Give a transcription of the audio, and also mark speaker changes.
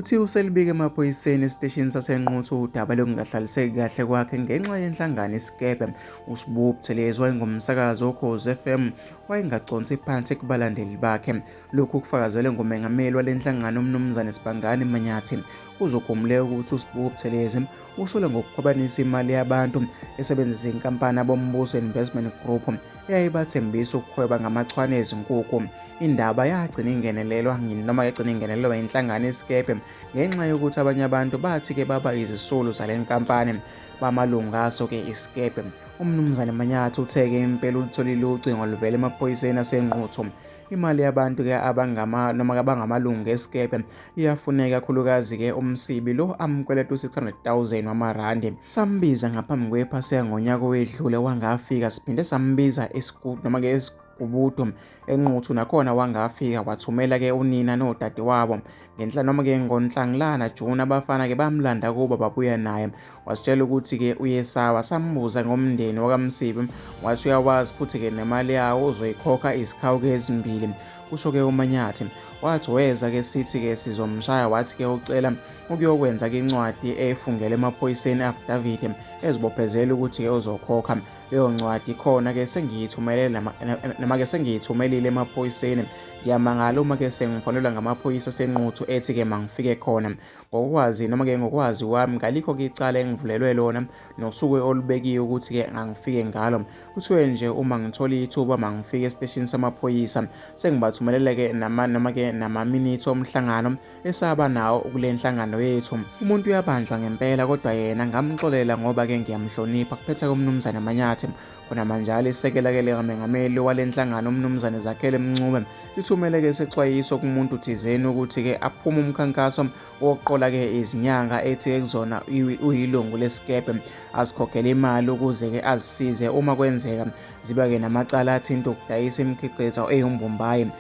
Speaker 1: Kuthiwa uselubike emaphoyiseni esiteshini saseNquthu udaba lokungahlaliseki kahle kwakhe ngenxa yenhlangano iSikebhe. USibu Buthelezi wayengumsakazi woKhozi FM wayengaconsi phansi kubalandeli bakhe. Lokhu kufakazelwe ngumengameli wale nhlangano uMnumzane Sibangani Manyathi. Kuzokhumbuleka ukuthi uSibu Buthelezi usolwa ngokukhwabanisa imali yabantu esebenzisa inkampani aboMbuso Investment Group eyayibathembisa ukuhweba ngamachwane ezinkukhu. Indaba yagcina ingenelelwa noma yagcina ingenelelwa inhlangano iSikebhe ngenxa yokuthi abanye abantu bathi-ke baba izisulu zale nkampani bamalungu aso-ke iSikebhe. UMnumzane Manyathi uthe-ke impela ulutholile ucingo luvela emaphoyiseni aseNquthu. Imali yabantu-ke abangama noma abangamalungu eSikebhe iyafuneka kakhulukazi-ke uMsibi lo amkweleta u-600,000 wamarandi. Sambiza ngaphambi kwephasika ngonyaka owedlule wangafika, siphinde sambiza noma-ke esigubudu eNquthu nakhona wangafika, wathumela-ke unina nodadewabo. Ngenhla noma-ke ngoNhlangulana June abafana-ke bamlanda kubo babuya naye. Wasitshela ukuthi-ke uyesaba, sambuza ngomndeni wakaMsibi wathi uyawazi futhi-ke nemali yawo uzoyikhokha izikhawuke ezimbili, kusho-ke uManyathi. Wathi weza-ke sithi-ke sizomshaya wathi-ke ucela ukuyokwenza-ke incwadi efungele emaphoyiseni affidavit ezibophezela ukuthi-ke uzokhokha. Leyo ncwadi ikhona-ke sengiyithumelele noma-ke sengiyithumelile emaphoyiseni. Ngiyamangala uma-ke sengifonelwa ngamaphoyisa aseNquthu ethi-ke mangifike khona. Ngokwazi noma-ke ngokwazi kwami kalikho-ke icala engivulelwe lona nosuku olubekiwe ukuthi-ke angifike ngalo. Kuthiwe nje uma ngithola ithuba mangifike esiteshini samaphoyisa. Sengibathumelele-ke noma-ke namaminithi omhlangano esaba nawo kule nhlangano yethu. Umuntu uyabanjwa ngempela kodwa yena ngamxolela ngoba-ke ngiyamhlonipha, kuphetha uMnumzane Manyathi. Khonamanjalo isekela-ke likamengameli wale nhlangano uMnumzane Zakhele Mncube lithumele-ke isexwayiso kumuntu thizeni ukuthi-ke aphume umkhankaso wokuqola-ke izinyanga ethi-ke kuzona uyilungu lesikebhe azikhokhele imali ukuze-ke azisize uma kwenzeka ziba-ke namacala athinta ukudayisa imikhiqizo eyimbumbayi.